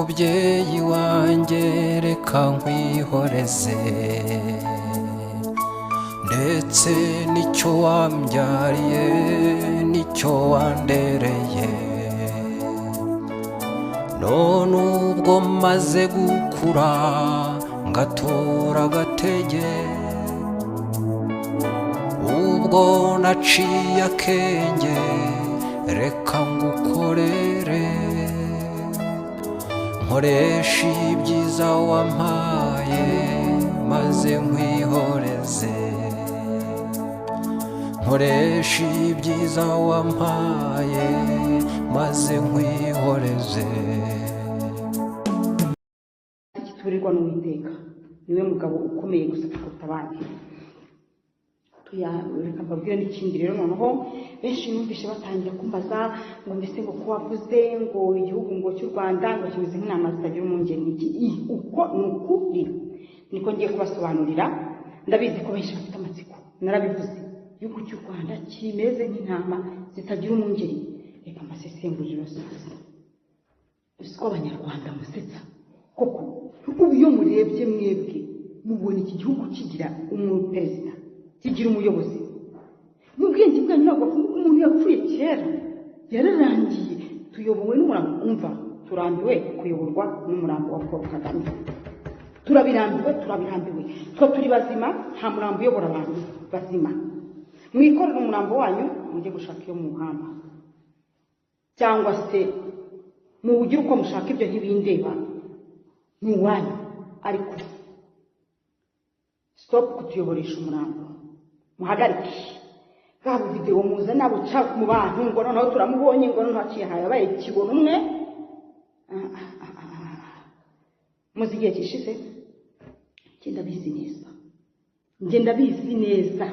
Mubyeyi wanjye, reka nkwihoreze, ndetse n'icyo wambyariye n'icyo wandereye. None ubwo maze gukura ngatora agatege, ubwo naciye akenge, reka ngukorere, nkoresha ibyiza wampaye maze nkwihoreze, nkoresha ibyiza wampaye maze nkwihoreze. Igiturirwa n'Uwiteka niwe mugabo ukomeye gusa kuruta abandi. Reka mbabwire n'ikindi rero. Noneho benshi numvise batangira kumbaza ngo mbese ngo ko wavuze ngo igihugu ngo cy'u Rwanda ngo kimeze nk'intama zitagira umwungeri, ni iki? Uko ni ukuri, niko ngiye kubasobanurira. Ndabizi ko benshi bafite amatsiko. Narabivuze, igihugu cy'u Rwanda kimeze nk'intama zitagira umwungeri. Reka mbasesengurire sasa. Uzi ko Abanyarwanda musetsa koko? Ubu iyo murebye mwebwe mubona iki gihugu kigira umuperezida, kigira umuyobozi? Mu bwenge bwanyu ntabwo bavuga ko umuntu yapfuye kera, yararangiye. Tuyobowe n'umurambo. Umva, turambiwe kuyoborwa n'umurambo wa Paul Kagame. Turabirambiwe, turabirambiwe. Twe turi bazima, nta murambo uyobora abantu bazima. Mwikorere umurambo wanyu, mujye gushaka iyo muwuhamba, cyangwa se muwugire uko mushaka, ibyo ntibindeba, ni uwanyu. Ariko stop kutuyoboresha umurambo, muhagarike bwa buvidewo muzana buca mu bantu ngo noneho turamubonye, ngo noneho haciye hayabaye kibona umwe. Ah, ah, ah, ah. Muzi igihe gishize, njye ndabizi neza, njye ndabizi neza.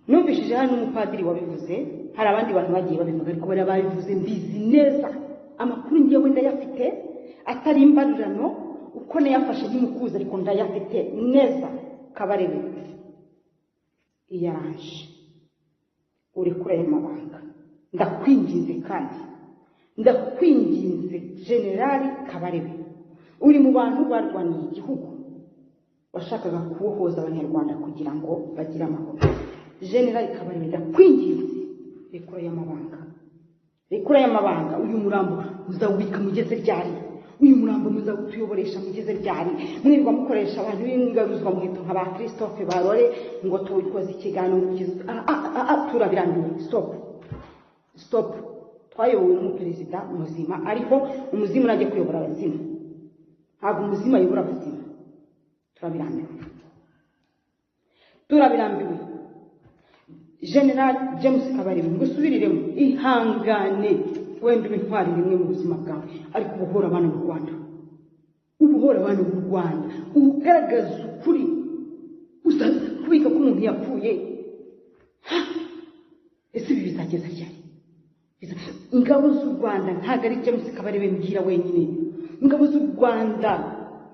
Numvishije hano n'umupadiri wabivuze, hari abandi bantu bagiye babivuga, ariko bariya babivuze mbizi neza. Amakuru ngewe ndayafite, atari imbarirano, uko nayafashe ntimukuzi, ariko ndayafite neza. Kabarebe, iyaranje urekure ayo mabanga, ndakwinginze, kandi ndakwinginze. Generali Kabarebe, uri mu bantu barwaniye igihugu, washakaga kubohoza Abanyarwanda kugira ngo bagire amahoro. Generali Kabarebe, ndakwinginze, rekura aya mabanga, rekura aya mabanga. Uyu murambo muzawubika mugeze ryari? Uyu murambo muzawutuyoboresha mugeze ryari? Mwirirwa mukoresha abantu b'ingaruzwa muheto nka ba Christophe Barore ngo tukoze ikiganiro. Ah, ah, ah, ah, turabirambiwe. Stop, stop. Twayobowe n'umuperezida muzima, ariko umuzimu najya kuyobora abazimu. Ntabwo umuzimu ayobora abazimu. Turabirambiwe, turabirambiwe. General James Kabarebe, ngusubiriremo, ihangane, wenda uba intwari rimwe mu buzima bwawe, ariko ubohora abana mu Rwanda, ubohora abana mu Rwanda, ugaragaza ukuri. Uza kubika ko umuntu yapfuye. Ha! Ese ibi bizageza ryari? Ingabo z'u Rwanda, ntabwo ari James Kabarebe mbwira wenyine, ingabo z'u Rwanda,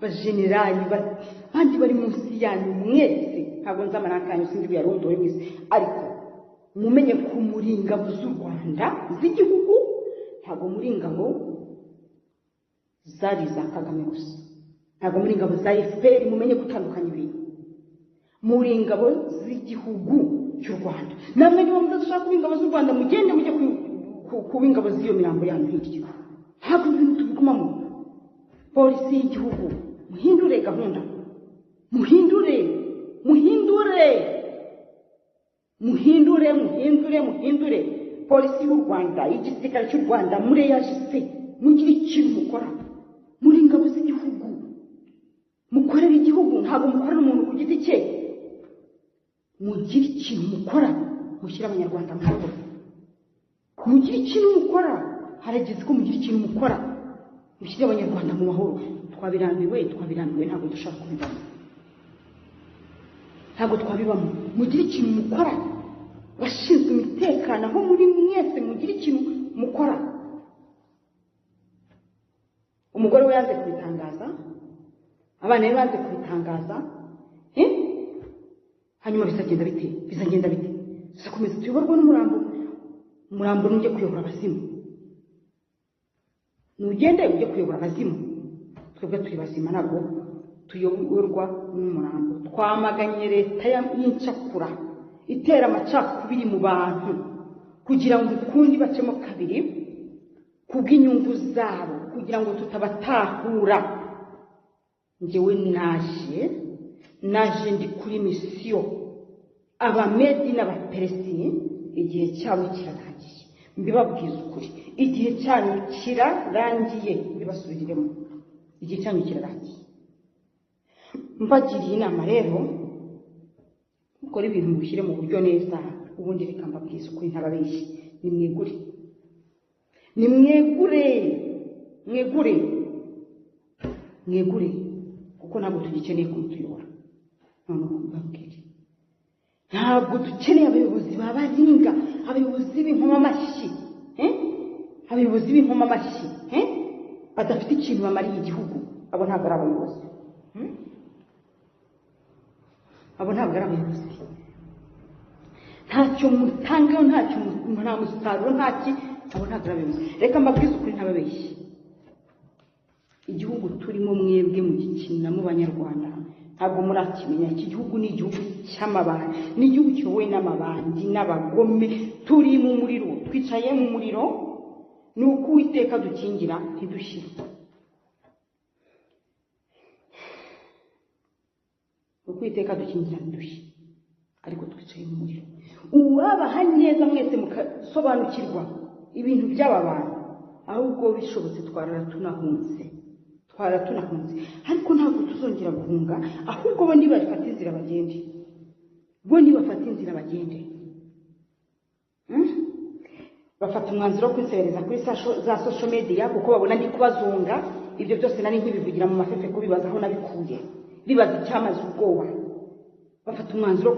bajenerali, bandi bari munsi yanyu mwese, ntabwo nzi amaranka yanyu, sinzi buyarondore mwese, ariko mumenye ko muri ingabo z'u Rwanda z'igihugu, ntabwo muri ingabo zari iza Kagame gusa, ntabwo muri ingabo za FPR. Mumenye gutandukanya ibintu. Muri ingabo z'igihugu cy'u Rwanda. Namwe niba mudashaka kuba ingabo z'u Rwanda, mugende mujye kuba ingabo z'iyo mirambo yanyu hirya. Ntabwo ibintu tubigumamo. Polisi y'igihugu, muhindure gahunda, muhindure, muhindure, muhindure, muhindure, muhindure. Polisi y'u Rwanda, igisirikare cy'u Rwanda, mureyajise, mugire ikintu mukora. Muri ingabo z'igihugu, mukorera igihugu, ntabwo mukorera umuntu ku giti cye. Mugire ikintu mukora, mushyire Abanyarwanda mu mahoro. Mugire ikintu mukora, harageze ko mugira ikintu mukora, mushyire Abanyarwanda mu mahoro. Twabirambiwe, twabirambiwe, ntabwo dushaka kubibamo, ntabwo twabibamo. Mugire ikintu mukora, bashinzwe umutekano aho muri mwese, mugire ikintu mukora. Umugore we yanze kubitangaza, abana be banze kubitangaza. Eh? Hanyuma bizagenda bite? Bizagenda bite? Tuzakomeza tuyoborwa n'umurambo? Umurambo nujye kuyobora abazimu. Nugende ujye kuyobora abazimu. Twebwe turi bazima, ntabwo tuyoborwa n'umurambo. Twamaganye leta y'incakura itera amacakubiri mu bantu kugira ngo ukundi bacemo kabiri kubw'inyungu zabo, kugira ngo tutabatahura. Njyewe naje ndi kuri misiyo. Abamedi n'Abaperesi igihe cyabo kirarangiye, mbibabwiza ukuri, igihe cyanyu kirarangiye. Mbibasubiriremo, igihe cyanyu kirarangiye. Mbagiriye inama rero, mukore ibintu mubishyire mu buryo neza. Ubundi reka mbabwize ukuri ntababeshye, nimwegure, nimwegure, mwegure, mwegure, kuko ntabwo tugikeneye kumutuyobora. Noneho mbabwire, ntabwo dukeneye abayobozi ba baringa, abayobozi b'inkomamashyi, eh? Abayobozi b'inkomamashyi, eh? Badafite ikintu bamariye igihugu. Abo ntabwo ari abayobozi. Abo ntabwo ari abayobozi. Ntacyo mutangaho, ntacyo, nta musaruro, ntaki. Abo ntabwo ari abayobozi. Reka mbabwize ukuri ntababeshye, igihugu turimo mwebwe mugikinamo Banyarwanda ntabwo murakimenya. Iki gihugu ni igihugu cy'amabandi, ni igihugu kiyobowe n'amabandi n'abagome. Turi mu muriro, twicaye mu muriro. Ni uko Uwiteka dukingira ntidushyire, ni uko Uwiteka dukingira ntidushye, ariko twicaye mu muriro. Uwabaha neza mwese mukasobanukirwa ibintu by'aba bantu, ahubwo bishobotse twarara tunahunze, twarara tunahunze, ariko ntabwo tuzongera guhunga. Ahubwo bo nibafata inzira bagende, bo nibafata inzira bagende. Bafata umwanzuro wo kwinserereza kuri za social media kuko babona ndi kubazunga. Ibyo byose nari nkibivugira mu mafefe, kubibaza aho nabikuye, bibaza icyamaze ubwoba. Bafata umwanzuro wo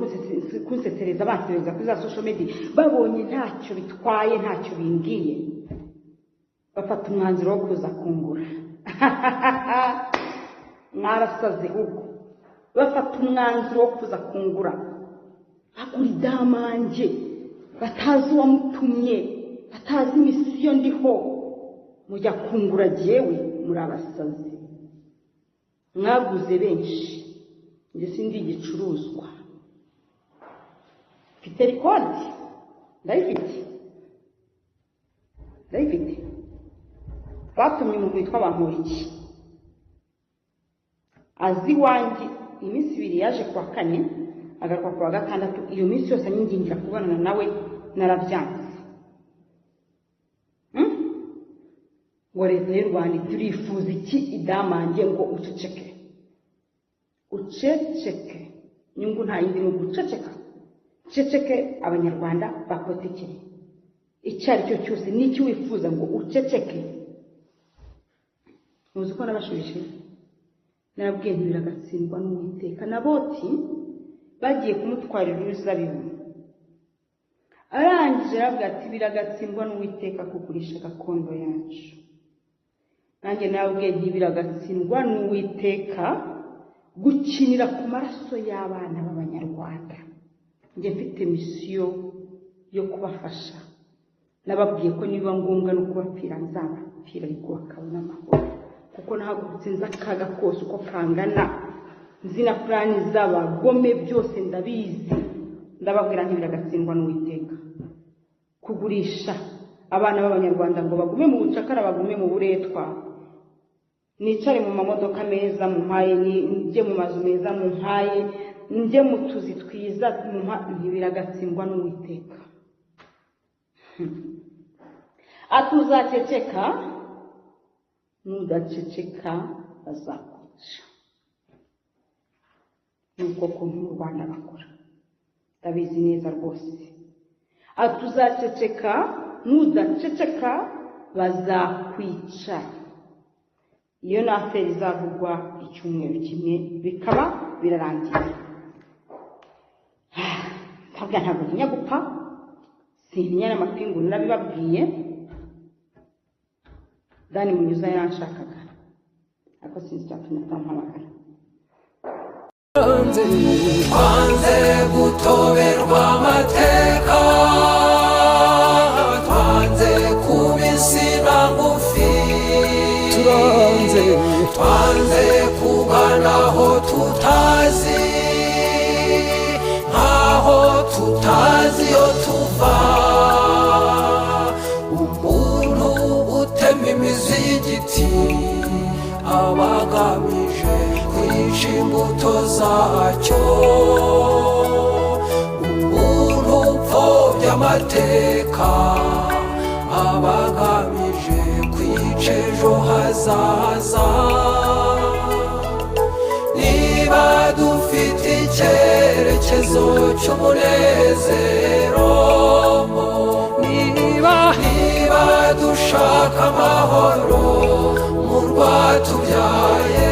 kunsesereza, banserereza kuri za social media. Babonye ntacyo bitwaye, ntacyo bimbwiye, bafata umwanzuro wo kuza kungura. Mwarasaze ahubwo. Bafata umwanzuro wo kuza kungura, bagura idamange batazi uwamutumye, batazi misiyo ndiho. Mujya kungura jyewe, muri abasazi. Mwaguze benshi, njye sindi igicuruzwa. Mfite record, ndayifite, ndayifite. Batumye umuntu witwa Bamporiki azi iwanjye iminsi 2, yaje kuwa kane agaruka kuwa gatandatu. Iyo minsi yose anyingingira kubonana nawe, narabyanze. Ngo leta y'u Rwanda turifuza iki? Idamange ngo uceceke, uceceke. Inyungu nta yindi, ni uguceceka. Ceceke Abanyarwanda bakotekere icyo ari cyo cyose n'icyo wifuza, ngo uceceke. Muzi ko nabashubije, narabwiye nti biragatsindwa n'Uwiteka. Naboti bagiye kumutwarira uruzabibu, arangije aravuga ati biragatsindwa n'Uwiteka kugurisha gakondo yacu. Nanjye narabwiye nti biragatsindwa n'Uwiteka gukinira ku maraso y'abana b'Abanyarwanda. Njye mfite misiyo yo kubafasha, nababwiye ko niba ngombwa no kubapfira nzabapfira, ariko bakabona amahoro, kuko nahagurutse nzi akaga kose uko kangana, nzi na purani z'abagome byose ndabizi. Ndababwira nti biragatsindwa n'Uwiteka kugurisha abana b'Abanyarwanda ngo bagume mu bucakara, bagume mu buretwa, nicare mu mamodoka meza mumpaye, njye mu mazu meza mumpaye, njye mu tuzi twiza, ntibiragatsindwa n'Uwiteka. Atuzaceceka, nudaceceka bazakwica. Nuko kuntu mu Rwanda bakora ndabizi neza rwose. Atuzaceceka, nudaceceka bazakwica. Iyo ni aferi izavugwa icyumweru kimwe bikaba birarangiye. Ntabwo ntinya gupfa, sintinya n'amapingu, narabibabwiye. Dani Munyuza yaranshakaga, ariko sinzi icyatumye atampamagara. Twanze gutoberwa amateka, twanze kuba insina ngufi. amateka abagamije kwica ejo hazaza. Niba dufite icyerekezo cy'umunezero, niba dushaka amahoro mu rwatubyaye.